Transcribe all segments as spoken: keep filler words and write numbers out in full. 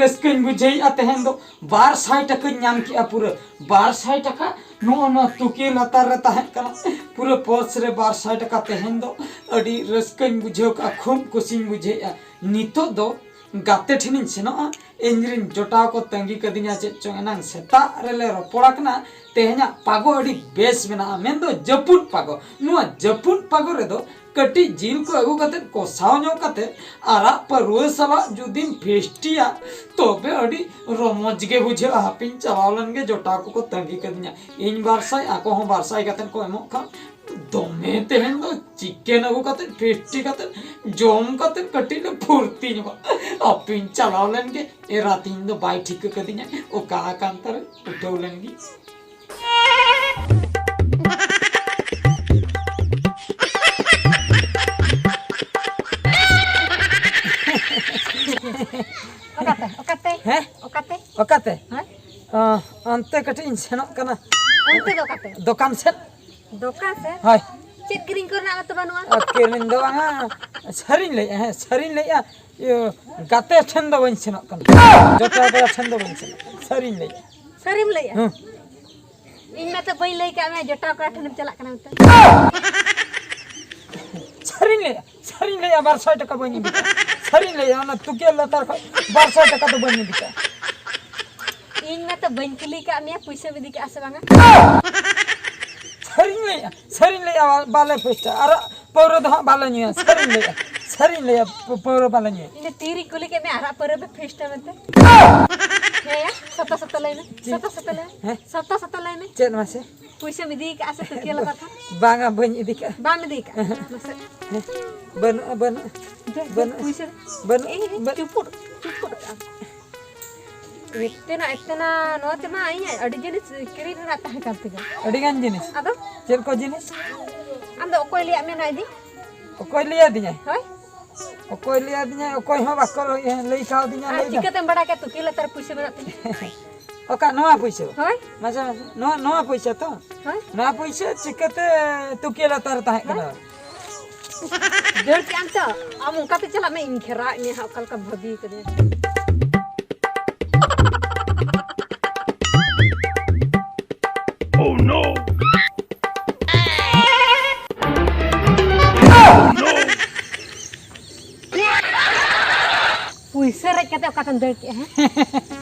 ᱨᱟᱹᱥᱠᱟᱹᱧ ᱵᱩᱡᱷᱟᱹᱣᱮᱫᱼᱟ ᱛᱮᱦᱮᱧ ᱫᱚ᱾ ᱵᱟᱨ ᱥᱟᱭ ᱴᱟᱠᱟᱧ ᱧᱟᱢ ᱠᱮᱫᱼᱟ, ᱯᱩᱨᱟᱹ ᱵᱟᱨ ᱥᱟᱭ ᱴᱟᱠᱟ᱾ ᱱᱚᱜᱼᱚ ᱱᱚᱣᱟ ᱛᱩᱠᱤ ᱞᱟᱛᱟᱨ ᱨᱮ ᱛᱟᱦᱮᱸ ᱠᱟᱱᱟ ᱯᱩᱨᱟᱹ ᱯᱚᱨᱥ ᱨᱮ ᱵᱟᱨ ᱥᱟᱭ ᱴᱟᱠᱟ᱾ ᱛᱮᱦᱮᱧ ᱫᱚ ᱟᱹᱰᱤ ᱨᱟᱹᱥᱠᱟᱹᱧ ᱵᱩᱡᱷᱟᱹᱣ ᱠᱮᱫᱼᱟ, ᱠᱷᱩᱵ ᱠᱩᱥᱤᱧ ᱵᱩᱡᱷᱟᱹᱣᱮᱫᱼᱟ᱾ ᱱᱤᱛᱚᱜ ᱫᱚ ᱜᱟᱛᱮ ᱴᱷᱮᱱᱤᱧ ᱥᱮᱱᱚᱜᱼᱟ᱾ ᱤᱧᱨᱮᱱ ᱡᱚᱴᱟᱣ ᱠᱚ ᱛᱟᱺᱜᱤ ᱠᱟᱹᱫᱤᱧᱟ᱾ ᱪᱮᱫ ᱪᱚᱝ ᱮᱱᱟᱝ ᱥᱮᱛᱟᱜ ᱨᱮᱞᱮ ᱨᱚᱯᱚᱲ ᱟᱠᱟᱱᱟ, ᱛᱮᱦᱮᱧᱟᱜ ᱯᱟᱜᱚ ᱟᱹᱰᱤ ᱵᱮᱥ ᱢᱮᱱᱟᱜᱼᱟ, ᱢᱮᱱᱫᱚ ᱡᱟᱹᱯᱩᱫ ᱯᱟᱜᱚ᱾ ᱱᱚᱣᱟ ᱡᱟᱹᱯᱩᱫ ᱯᱟᱜᱚ ᱨᱮᱫᱚ ᱠᱟᱹᱴᱤᱡ ᱡᱤᱞ ᱠᱚ ᱟᱹᱜᱩ ᱠᱟᱛᱮ, ᱠᱚᱥᱟᱣ ᱧᱚᱜ ᱠᱟᱛᱮ, ᱟᱨᱟᱜ ᱯᱟᱹᱨᱣᱟᱹ ᱥᱟᱞᱟᱜ ᱡᱩᱫᱤᱢ ᱯᱷᱮᱥᱴᱤᱭᱟ, ᱛᱚᱵᱮ ᱟᱹᱰᱤ ᱨᱚᱢᱚᱡᱽ ᱜᱮ ᱵᱩᱡᱷᱟᱹᱜᱼᱟ᱾ ᱦᱟᱯᱮᱧ ᱪᱟᱞᱟᱣ ᱞᱮᱱ ᱜᱮ, ᱡᱚᱴᱟᱣ ᱠᱚᱠᱚ ᱛᱟᱺᱜᱤ ᱠᱟᱹᱫᱤᱧᱟ᱾ ᱤᱧ ᱵᱟᱨ ᱥᱟᱭ, ᱟᱠᱚ ᱦᱚᱸ ᱵᱟᱨ ᱥᱟᱭ ᱠᱟᱛᱮ ᱠᱚ ᱮᱢᱚᱜ ᱠᱷᱟᱱ, ᱫᱚᱢᱮ ᱛᱮᱦᱮᱧ ᱫᱚ ᱪᱤᱠᱮᱱ ᱟᱹᱜᱩ ᱠᱟᱛᱮ, ᱯᱷᱮᱥᱴᱤ ᱠᱟᱛᱮ, ᱡᱚᱢ ᱠᱟᱛᱮ ᱠᱟᱹᱴᱤᱡ ᱞᱮ ᱯᱷᱩᱨᱛᱤ ᱧᱚᱜᱼᱟ᱾ ᱦᱟᱯᱮᱧ ᱪᱟᱞᱟᱣ ᱞᱮᱱ ᱜᱮ, ᱮᱨᱟ ᱛᱤᱧ ᱫᱚ ᱵᱟᱭ ᱴᱷᱤᱠᱟᱹ ᱠᱟᱹᱫᱤᱧᱟ, ᱚᱠᱟ ᱠᱟᱱᱛᱟᱨᱮ ᱩᱴᱷᱟᱹᱣ ᱞᱮᱱ ᱜᱮ᱾ ᱚᱠᱟᱛᱮ? ᱚᱠᱟᱛᱮ? ᱦᱮᱸ? ᱚᱠᱟᱛᱮ? ᱚᱠᱟᱛᱮ? ᱦᱮᱸ? ᱚ, ᱚᱱᱛᱮ ᱠᱟᱹᱴᱤᱡ ᱤᱧ ᱥᱮᱱᱚᱜ ᱠᱟᱱᱟ᱾ ᱚᱱᱛᱮ ᱫᱚ ᱚᱠᱟᱛᱮ? ᱫᱚᱠᱟᱱ ᱥᱮᱫ᱾ ᱫᱚᱠᱟᱱ ᱥᱮᱫ? ᱦᱳᱭ᱾ ᱪᱮᱫ ᱠᱤᱨᱤᱧ ᱠᱚᱨᱮᱱᱟᱜ ᱢᱟᱛᱚ ᱵᱟᱹᱱᱩᱜᱼᱟ? ᱟᱨ ᱠᱤᱨᱤᱧ ᱫᱚ ᱵᱟᱝᱟ, ᱥᱟᱹᱨᱤᱧ ᱞᱟᱹᱭᱮᱫᱼᱟ, ᱦᱮᱸ, ᱥᱟᱹᱨᱤᱧ ᱞᱟᱹᱭᱮᱫᱼᱟ᱾ ᱤᱭᱟᱹ, ᱜᱟᱛᱮ ᱴᱷᱮᱱ ᱫᱚ ᱵᱟᱹᱧ ᱥᱮᱱᱚᱜ ᱠᱟᱱᱟ, ᱡᱚᱴᱟᱣ ᱠᱚᱲᱟ ᱴᱷᱮᱱ ᱫᱚ ᱵᱟᱹᱧ ᱥᱮᱱᱚᱜ ᱠᱟᱱᱟ, ᱥᱟᱹᱨᱤᱧ ᱞᱟᱹᱭᱮᱫᱼᱟ᱾ ᱥᱟᱹᱨᱤᱢ ᱞᱟᱹᱭᱮᱫᱼᱟ? ᱦᱮᱸ᱾ ᱤᱧ ᱢᱟᱛᱚ ᱵᱟᱹᱧ ᱞᱟᱹᱭ ᱠᱟᱜ ᱢᱮᱭᱟ ᱡᱚᱴᱟᱣ ᱠᱚᱲᱟ ᱴᱷᱮᱱᱮᱢ ᱪᱟᱞᱟᱜ ᱠᱟᱱᱟ ᱢᱮᱱᱛᱮ᱾ ᱥᱟᱹᱨᱤᱧ ᱞᱟᱹᱭᱮᱫᱼᱟ, ᱥᱟᱹᱨᱤᱧ ᱞᱟᱹᱭᱮᱫᱼᱟ, ᱵᱟᱨ ᱥᱟᱭ ᱴᱟᱠᱟ ᱵᱟᱹᱧ ᱤᱫᱤ ᱠᱟᱜᱼᱟ᱾ ᱥᱟᱹᱨᱤᱧ ᱞᱟᱹᱭᱮᱫᱼᱟ, ᱚᱱᱟ ᱛᱩᱠᱤᱭᱟᱹ ᱞᱟᱛᱟᱨ ᱠᱷᱚᱱ ᱵᱟᱨ ᱥᱟᱭ ᱴᱟᱠᱟ ᱫᱚ ᱵᱟᱹᱧ ᱤᱫᱤ ᱠᱟᱜᱼᱟ᱾ ᱤᱧ ᱢᱟᱛᱚ ᱵᱟᱹᱧ ᱠᱩᱞᱤ ᱠᱟᱜ ᱢᱮᱭᱟ, ᱯᱩᱭᱥᱟᱹᱢ ᱤᱫᱤ ᱠᱟᱜᱼᱟ ᱥᱮ ᱵᱟᱝᱟ? ᱥᱟᱹᱨᱤᱧ ᱞᱟᱹᱭᱮᱫᱼᱟ, ᱥᱟᱹᱨᱤᱧ ᱞᱟᱹᱭᱮᱫᱼᱟ, ᱵᱟᱞᱮ ᱯᱩᱭᱥᱟᱹ ᱟᱨ ᱯᱟᱹᱣᱨᱟᱹ ᱫᱚ ᱦᱟᱸᱜ ᱵᱟᱞᱮ ᱧᱩᱭᱟ᱾ ᱥᱟᱹᱨᱤᱧ ᱞᱟᱹᱭᱮᱫᱼᱟ, ᱥᱟᱹᱨᱤᱧ ᱞᱟᱹᱭᱮᱫᱼᱟ, ᱯᱟᱹ-, ᱯᱟᱹᱣᱨᱟᱹ ᱵᱟᱞᱮ ᱧᱩᱭᱟ᱾ ᱤᱧ ᱫᱚ ᱛᱤᱨᱤᱧ ᱠᱩᱞᱤ ᱠᱮᱫ ᱢᱮᱭᱟ, ᱟᱨᱟᱜ ᱯᱟᱹᱣᱨᱟᱹ ᱯᱮ ᱯᱷᱮᱥᱴᱟ ᱢᱮᱱᱛᱮ? ᱦᱮᱸ ᱭᱟ, ᱥᱚᱛᱚ ᱥᱚᱛᱚ ᱞᱟᱹᱭ ᱢᱮ, ᱪᱮᱫ? ᱥᱚᱛᱚ ᱥᱚᱛᱚ ᱞᱟᱹᱭ ᱢᱮ, ᱦᱮᱸ? ᱥᱚᱛᱚ ᱥᱚᱛᱚ ᱞᱟᱹᱭ ᱢᱮ᱾ ᱪᱮᱫ ᱢᱟᱥᱮ? ᱯᱩᱭᱥᱟᱹᱢ ᱤᱫᱤ ᱠᱟᱜᱼᱟ ᱥᱮ ᱛᱩᱠᱤᱭᱟᱹ ᱞᱟᱛᱟᱨ ᱠᱷᱚᱱ? ᱵᱟᱝᱟ, ᱵᱟᱹᱧ ᱤᱫᱤ ᱠᱟᱜᱼᱟ᱾ ᱵᱟᱢ ᱤᱫᱤ ᱠᱟᱜᱼᱟ? ᱦᱮᱸ᱾ ᱢᱟᱥᱮ᱾ ᱦᱮᱸ, ᱵᱟᱹᱱᱩᱜᱼᱟ, ᱵᱟᱹᱱᱩᱜᱼᱟ᱾ ᱫᱮ, ᱫᱮ, ᱵᱟᱹᱱᱩᱜᱼᱟ, ᱯᱩᱭᱥᱟᱹ᱾ ᱵᱟᱹᱱᱩᱜᱼᱟ᱾ ᱮᱭ, ᱪᱩᱯᱩᱫ, ᱪᱩᱯᱩᱫ ᱠᱟᱜᱼᱟᱢ᱾ ᱮᱛᱮᱱᱟ, ᱮᱛᱮᱱᱟ, ᱱᱚᱣᱟ ᱛᱮᱢᱟ ᱤᱧᱟᱹᱜ ᱟᱹᱰᱤ ᱡᱤᱱᱤᱥ ᱠᱤᱨᱤᱧ ᱨᱮᱱᱟᱜ ᱛᱟᱦᱮᱸ ᱠᱟᱱ ᱛᱤᱧᱟᱹ᱾ ᱟᱹᱰᱤ ᱜᱟᱱ ᱡᱤᱱᱤᱥ? ᱟᱫᱚ? ᱪᱮᱫ ᱠᱚ ᱡᱤᱱᱤᱥ? ᱟᱢ ᱫᱚ ᱚᱠᱚᱭ ᱞᱟᱹᱭᱟᱫ ᱢᱮᱭᱟ ᱱᱚᱣᱟ ᱤᱫᱤ? ᱚᱠᱚᱭ ᱞᱟᱹᱭᱟᱫᱤᱧᱟᱭ? ᱦᱳᱭ᱾ ᱚᱠᱚᱭ ᱞᱟᱹᱭᱟᱫᱤᱧᱟᱭ? ᱚᱠᱚᱭ ᱦᱚᱸ ᱵᱟᱠᱚ ᱞᱟᱹᱭ, ᱞᱟᱹᱭ ᱠᱟᱣᱫᱤᱧᱟ, ᱟᱨ ᱞᱟᱹᱭ ᱫᱚ᱾ ᱪᱤᱠᱟᱹᱛᱮᱢ ᱵᱟᱲᱟᱭ ᱠᱮᱫ ᱛᱩᱠᱤ ᱞᱟᱛᱟᱨ ᱯᱩᱭᱥᱟᱹ ᱢᱮᱱᱟᱜ ᱛᱤᱧᱟ? ᱚᱠᱟ, ᱱᱚᱣᱟ ᱯᱩᱭᱥᱟᱹ? ᱦᱳᱭ᱾ ᱢᱟᱥᱮ, ᱢᱟᱥᱮ, ᱱᱚᱣᱟ, ᱱᱚᱣᱟ ᱯᱩᱭᱥᱟᱹ ᱛᱚ? ᱦᱳᱭ᱾ ᱱᱚᱣᱟ ᱯᱩᱭᱥᱟᱹ ᱪᱤᱠᱟᱹᱛᱮ ᱛᱩᱠᱤ ᱞᱟᱛᱟᱨ ᱨᱮ ᱛᱟᱦᱮᱸ ᱠᱟᱱᱟ? ᱦᱳᱭ᱾ ᱫᱟᱹᱲ ᱠᱮᱜ ᱟᱢ ᱛᱚ? ᱟᱢ ᱚᱱᱠᱟᱛᱮ ᱪᱟᱞᱟᱜ ᱢᱮ, ᱤᱧ ᱜᱷᱮᱨᱟᱣᱮᱫ ᱢᱮᱭᱟ ᱦᱟᱸᱜ, ᱚᱠᱟ ᱞᱮᱠᱟᱢ ᱵᱷᱟᱹᱵᱤ ᱠᱟᱫᱤᱧᱟ᱾ ᱚᱠᱟᱛᱮᱢ ᱫᱟᱹᱲ ᱠᱮᱜᱼᱟ, ᱦᱮᱸ?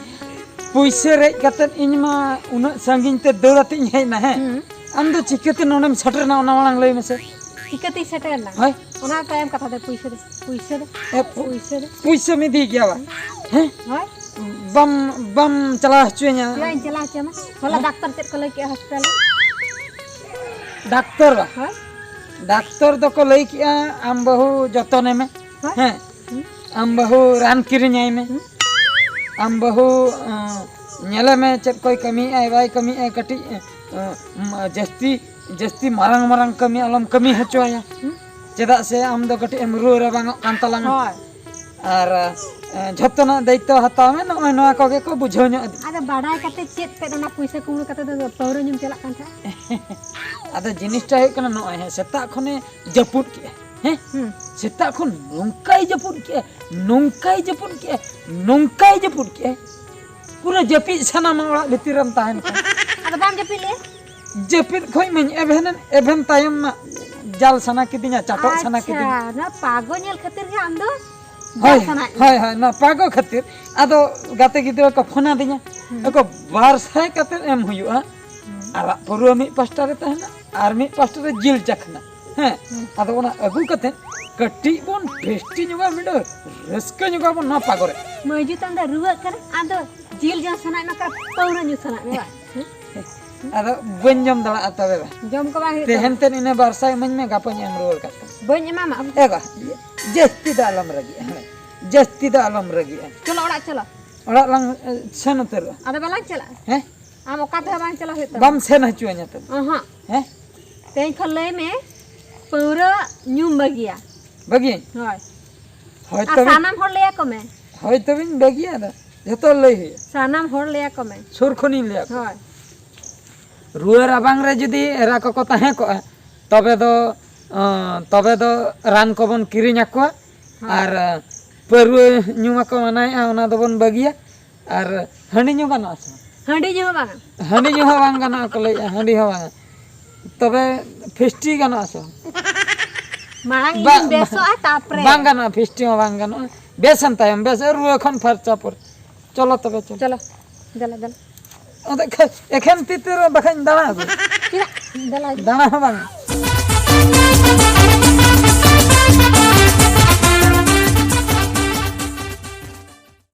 ᱯᱩᱭᱥᱟᱹ ᱨᱮᱡ ᱠᱟᱛᱮᱫ ᱤᱧ ᱢᱟ ᱩᱱᱟᱹᱜ ᱥᱟᱺᱜᱤᱧ ᱛᱮ ᱫᱟᱹᱲ ᱟᱛᱮ ᱤᱧ ᱦᱮᱡ ᱮᱱᱟ, ᱦᱮᱸ? ᱦᱩᱸ᱾ ᱟᱢ ᱫᱚ ᱪᱤᱠᱟᱹᱛᱮ ᱱᱚᱰᱮᱢ ᱥᱮᱴᱮᱨᱮᱱᱟ, ᱚᱱᱟ ᱢᱟᱲᱟᱝ ᱞᱟᱹᱭ ᱢᱮᱥᱮ᱾ ᱪᱤᱠᱟᱹᱛᱤᱧ ᱥᱮᱴᱮᱨᱮᱱᱟ? ᱦᱳᱭ᱾ ᱚᱱᱟ ᱛᱟᱭᱚᱢ ᱠᱟᱛᱷᱟ ᱫᱚ ᱯᱩᱭᱥᱟᱹ ᱫᱚ, ᱯᱩᱭᱥᱟᱹ ᱫᱚ, ᱮ, ᱯᱩ-, ᱯᱩᱭᱥᱟᱹ ᱫᱚ᱾ ᱯᱩᱭᱥᱟᱹᱢ ᱤᱫᱤ ᱜᱮᱭᱟ ᱵᱟᱝ? ᱦᱮᱸ? ᱦᱳᱭ᱾ ᱵᱟᱢ, ᱵᱟᱢ ᱪᱟᱞᱟᱣ ᱦᱚᱪᱚᱧᱟ? ᱪᱮᱫᱟᱜ ᱤᱧ ᱪᱟᱞᱟᱣ ᱦᱚᱪᱚᱭᱟᱢᱟ? ᱦᱚᱞᱟ ᱦᱮᱸ? ᱰᱟᱠᱛᱟᱨ ᱪᱮᱫ ᱠᱚ ᱞᱟᱹᱭ ᱠᱮᱜᱼᱟ ᱦᱚᱥᱯᱤᱴᱟᱞ ᱨᱮ? ᱰᱟᱠᱛᱚᱨ ᱵᱟ? ᱦᱳᱭ᱾ ᱰᱟᱠᱛᱚᱨ ᱫᱚᱠᱚ ᱞᱟᱹᱭ ᱠᱮᱜᱼᱟ, ᱟᱢ ᱵᱟᱹᱦᱩ ᱡᱚᱛᱚᱱᱮ ᱢᱮ᱾ ᱦᱳᱭ᱾ ᱦᱮᱸ? ᱦᱩᱸ᱾ ᱟᱢ ᱵᱟᱹᱦᱩ ᱨᱟᱱ ᱠᱤᱨᱤᱧᱟᱭ ᱢᱮ᱾ ᱦᱩᱸ᱾ ᱟᱢ ᱵᱟᱹᱦᱩ, ᱟᱸ, ᱧᱮᱞᱮ ᱢᱮ ᱪᱮᱫ ᱠᱚᱭ ᱠᱟᱹᱢᱤᱭᱮᱫᱼᱟᱭ, ᱵᱟᱭ ᱠᱟᱹᱢᱤᱭᱮᱫᱼᱟᱭ, ᱠᱟᱹᱴᱤᱡ, ᱟᱸ, ᱡᱟᱹᱥᱛᱤ, ᱡᱟᱹᱥᱛᱤ ᱢᱟᱨᱟᱝ ᱢᱟᱨᱟᱝ ᱠᱟᱹᱢᱤ ᱟᱞᱚᱢ ᱠᱟᱹᱢᱤ ᱦᱚᱪᱚᱣᱟᱭᱟ᱾ ᱦᱩᱸ᱾ ᱪᱮᱫᱟᱜ ᱥᱮ ᱟᱢ ᱫᱚ ᱠᱟᱹᱴᱤᱡ ᱮᱢ ᱨᱩᱣᱟᱹ ᱨᱟᱵᱟᱝᱚᱜ ᱠᱟᱱ ᱛᱟᱞᱟᱝᱟ᱾ ᱦᱳᱭ᱾ ᱟᱨ, ᱟᱸ, ᱡᱷᱚᱛᱚᱱᱟᱜ ᱫᱟᱭᱤᱛᱛᱚ ᱦᱟᱛᱟᱣ ᱢᱮ, ᱱᱚᱜᱼᱚᱭ ᱱᱚᱣᱟ ᱠᱚᱜᱮ ᱠᱚ ᱵᱩᱡᱷᱟᱹᱣ ᱧᱚᱜ ᱤᱫᱤ᱾ ᱟᱫᱚ ᱵᱟᱰᱟᱭ ᱠᱟᱛᱮ ᱪᱮᱫ ᱛᱮᱫ ᱚᱱᱟ ᱯᱩᱭᱥᱟᱹ ᱠᱩᱢᱵᱽᱲᱩ ᱠᱟᱛᱮ ᱫᱚ ᱯᱟᱹᱣᱨᱟᱹ ᱧᱩᱢ ᱪᱟᱞᱟᱜ ᱠᱟᱱ ᱛᱟᱦᱮᱸᱫ? ᱟᱫᱚ ᱡᱤᱱᱤᱥᱴᱟ ᱦᱩᱭᱩᱜ ᱠᱟᱱᱟ ᱱᱚᱜᱼᱚᱭ, ᱦᱮᱸ, ᱥᱮᱛᱟᱜ ᱠᱷᱚᱱᱮ ᱡᱟᱹᱯᱩᱫ ᱠᱮᱜᱼᱟ, ᱦᱮᱸ? ᱦᱩᱸ᱾ ᱥᱮᱛᱟᱜ ᱠᱷᱚᱱ ᱱᱚᱝᱠᱟᱭ ᱡᱟᱹᱯᱩᱫ ᱠᱮᱜᱼᱟ, ᱱᱚᱝᱠᱟᱭ ᱡᱟᱹᱯᱩᱫ ᱠᱮᱜᱼᱟ, ᱱᱚᱝᱠᱟᱭ ᱡᱟᱹᱯᱩᱫ ᱠᱮᱜᱼᱟ, ᱯᱩᱨᱟᱹ ᱡᱟᱹᱯᱤᱫ ᱥᱟᱱᱟᱢᱟ ᱚᱲᱟᱜ ᱵᱷᱤᱛᱤᱨ ᱨᱮᱢ ᱛᱟᱦᱮᱱ ᱠᱷᱟᱱ᱾ ᱟᱫᱚ ᱵᱟᱢ ᱡᱟᱹᱯᱤᱫ ᱞᱮᱜᱼᱟ? ᱡᱟᱹᱯᱤᱫ ᱠᱷᱚᱡ ᱢᱟᱧ ᱮᱵᱷᱮᱱ ᱮᱱ, ᱮᱵᱷᱮᱱ ᱛᱟᱭᱚᱢ ᱢᱟ ᱡᱟᱞ ᱥᱟᱱᱟ ᱠᱤᱫᱤᱧᱟ, ᱪᱟᱴᱚᱜ ᱥᱟᱱᱟ ᱟᱪᱪᱷᱟ, ᱠᱤᱫᱤᱧᱟ᱾ ᱱᱚᱣᱟ ᱯᱟᱜᱚ ᱧᱮᱞ ᱠᱷᱟᱹᱛᱤᱨ ᱜᱮ ᱟᱢ ᱫᱚ ᱦᱳᱭ, ᱡᱟᱞ ᱥᱟᱱᱟᱭᱮᱫ ᱢᱮᱭᱟ᱾ ᱦᱳᱭ, ᱦᱳᱭ, ᱱᱚᱣᱟ ᱯᱟᱜᱚ ᱠᱷᱟᱹᱛᱤᱨ᱾ ᱟᱫᱚ ᱜᱟᱛᱮ ᱜᱤᱫᱽᱨᱟᱹ ᱠᱚ ᱯᱷᱳᱱ ᱟᱹᱫᱤᱧᱟ, ᱦᱩᱸ᱾ ᱟᱠᱚ ᱵᱟᱨ ᱥᱟᱭ ᱠᱟᱛᱮᱫ ᱮᱢ ᱦᱩᱭᱩᱜᱼᱟ᱾ ᱦᱩᱸ᱾ ᱟᱨᱟᱜ ᱯᱟᱹᱨᱣᱟᱹ ᱢᱤᱫ ᱯᱟᱥᱴᱟ ᱨᱮ ᱛᱟᱦᱮᱱᱟ ᱟᱨ ᱢᱤᱫ ᱯᱟᱥᱴᱟ ᱨᱮ ᱡᱤᱞ ᱪᱟᱠᱷᱱᱟ᱾ ᱦᱮᱸ, ᱦᱩᱸ᱾ ᱟᱫᱚ ᱚᱱᱟ ᱟᱹᱜᱩ ᱠᱟᱛᱮᱫ ᱠᱟᱹᱴᱤᱡ ᱵᱚᱱ ᱯᱷᱮᱥᱴᱤ ᱧᱚᱜᱟ, ᱢᱤᱫᱴᱟᱝ ᱨᱟᱹᱥᱠᱟᱹ ᱧᱚᱜᱟ ᱵᱚᱱ ᱱᱚᱣᱟ ᱯᱟᱜᱚ ᱨᱮ᱾ ᱢᱟᱹᱭᱡᱩ ᱛᱟᱢ ᱫᱚ ᱨᱩᱣᱟᱹᱜ ᱠᱟᱱᱟ, ᱟᱫᱚ ᱡᱤᱞ ᱡᱚᱢ ᱥᱟᱱᱟᱭᱮᱫ ᱢᱮ ᱠᱷᱟᱱ ᱯᱟᱹᱣᱨᱟᱹ ᱧᱩ ᱥᱟᱱᱟᱭᱮᱫ ᱢᱮ ᱵᱟᱝ? ᱦᱮᱸ? ᱟᱫᱚ ᱵᱟᱹᱧ ᱡᱚᱢ ᱫᱟᱲᱮᱭᱟᱜᱼᱟ ᱛᱚᱵᱮ ᱵᱟᱝ᱾ ᱡᱚᱢ ᱠᱚ ᱵᱟᱝ ᱦᱩᱭᱩᱜ ᱛᱮᱦᱮᱧ ᱛᱟᱢᱟ᱾ ᱛᱮᱫ ᱤᱱᱟᱹ ᱵᱟᱨ ᱥᱟᱭ ᱤᱢᱟᱹᱧ ᱢᱮ, ᱜᱟᱯᱟᱧ ᱮᱢ ᱨᱩᱣᱟᱹᱲ ᱠᱟᱜ ᱛᱟᱢᱟ᱾ ᱵᱟᱹᱧ ᱮᱢᱟᱢᱟ᱾ ᱮ ᱵᱟ, ᱡᱟᱹᱥᱛᱤ ᱫᱚ ᱟᱞᱚᱢ ᱨᱟᱹᱜᱤᱜᱼᱟ, ᱦᱮᱸ᱾ ᱡᱟᱹᱥᱛᱤ ᱫᱚ ᱟᱞᱚᱢ ᱨᱟᱹᱜᱤᱜᱼᱟ᱾ ᱪᱚᱞᱚ ᱚᱲᱟᱜ ᱪᱚᱞᱚ᱾ ᱚᱲᱟᱜ ᱞᱟᱝ, ᱮ, ᱥᱮᱱ ᱩᱛᱟᱹᱨᱚᱜᱼᱟ᱾ ᱟᱫᱚ ᱵᱟᱞᱟᱝ ᱪᱟᱞᱟᱜᱼᱟ? ᱦᱮᱸ? ᱟᱢ ᱚᱠᱟ ᱛᱮᱦᱚᱸ ᱵᱟᱝ ᱪᱟᱞᱟᱜ ᱦᱩᱭᱩᱜ ᱛᱟᱢᱟ᱾ ᱵᱟᱢ ᱥᱮᱱ ᱦᱚᱪᱚᱣᱟᱹᱧᱟ ᱛᱚᱵᱮ? ᱚᱦᱚᱸᱜ᱾ ᱦᱮᱸ? ᱛᱮᱦᱮᱧ ᱠᱷᱚᱱ ᱞᱟᱹᱭ ᱢᱮ, ᱯᱟᱹᱣᱨᱟᱹ ᱧᱩᱢ ᱵᱟᱹᱜᱤᱭᱟ᱾ ᱵᱟᱹᱜᱤᱭᱟᱹᱧ? ᱦᱳᱭ᱾ ᱦᱳᱭ ᱟᱨ ᱛᱚᱵᱮ᱾ ᱥᱟᱱᱟᱢ ᱦᱚᱲ ᱞᱟᱹᱭ ᱟᱠᱚ ᱢᱮ᱾ ᱦᱳᱭ ᱛᱚᱵᱮᱧ ᱵᱟᱹᱜᱤᱭᱟ, ᱟᱫᱚ ᱡᱷᱚᱛᱚ ᱞᱟᱹᱭ ᱦᱩᱭᱩᱜᱼᱟ᱾ ᱥᱟᱱᱟᱢ ᱦᱚᱲ ᱞᱟᱹᱭ ᱟᱠᱚ ᱢᱮ᱾ ᱥᱩᱨ ᱠᱷᱚᱱᱤᱧ ᱞᱟᱹᱭ ᱟᱠᱚᱣᱟ᱾ ᱦᱳᱭ᱾ ᱨᱩᱣᱟᱹ ᱨᱟᱵᱟᱝ ᱨᱮ ᱡᱩᱫᱤ ᱮᱨᱟ ᱠᱚᱠᱚ ᱛᱟᱦᱮᱸ ᱠᱚᱜᱼᱟ, ᱛᱚᱵᱮ ᱫᱚ, ᱚᱸ, ᱛᱚᱵᱮ ᱫᱚ ᱨᱟᱱ ᱠᱚᱵᱚᱱ ᱠᱤᱨᱤᱧ ᱟᱠᱚᱣᱟ᱾ ᱦᱳᱭ᱾ ᱟᱨ, ᱟᱸ, ᱯᱟᱹᱨᱣᱟᱹ ᱧᱩ ᱢᱟᱠᱚ ᱢᱟᱱᱟᱭᱮᱫᱼᱟ, ᱚᱱᱟ ᱫᱚᱵᱚᱱ ᱵᱟᱹᱜᱤᱭᱟ᱾ ᱟᱨ ᱦᱟᱺᱰᱤ ᱧᱩ ᱜᱟᱱᱚᱜᱼᱟ ᱥᱮ ᱵᱟᱝ? ᱦᱟᱺᱰᱤ ᱧᱩ ᱦᱚᱸ ᱵᱟᱝ᱾ ᱦᱟᱺᱰᱤ ᱧᱩ ᱦᱚᱸ ᱵᱟᱝ ᱜᱟᱱᱚᱜᱼᱟ ᱠᱚ ᱞᱟᱹᱭᱮᱫᱼᱟ, ᱦᱟᱺᱰᱤ ᱦᱚᱸ ᱵᱟᱝ᱾ ᱛᱚᱵᱮ ᱯᱷᱮᱥᱴᱤ ᱜᱟᱱᱚᱜᱼᱟ ᱥᱮ ᱵᱟᱝ? ᱢᱟᱲᱟᱝ ᱵᱟ-, ᱤᱧᱤᱧ ᱵᱮᱥᱚᱜᱼᱟ, ᱛᱟᱯᱚᱨᱮ᱾ ᱵᱟᱝ ᱜᱟᱱᱚᱜᱼᱟ, ᱯᱷᱮᱥᱴᱤ ᱦᱚᱸ ᱵᱟᱝ ᱜᱟᱱᱚᱜᱼᱟ᱾ ᱵᱮᱥᱮᱱ ᱛᱟᱭᱚᱢ, ᱵᱮᱥ, ᱨᱩᱣᱟᱹ ᱠᱷᱚᱱ ᱯᱷᱟᱨᱪᱟ ᱯᱚᱨᱮ᱾ ᱪᱚᱞᱚ ᱛᱚᱵᱮ, ᱪᱚᱞᱚ᱾ ᱪᱚᱞᱚ, ᱫᱮᱞᱟ, ᱫᱮᱞᱟ᱾ ᱚᱸᱰᱮ ᱠᱷᱟᱡ ᱮᱠᱷᱮᱱ ᱛᱤ ᱛᱮ ᱨᱮ ᱵᱟᱠᱷᱟᱡ ᱤᱧ ᱫᱟᱬᱟ ᱟᱹᱜᱩ᱾ ᱪᱮᱫᱟᱜ? ᱫᱮᱞᱟ᱾ ᱫᱟᱬᱟ ᱦᱚᱸ ᱵᱟᱝ᱾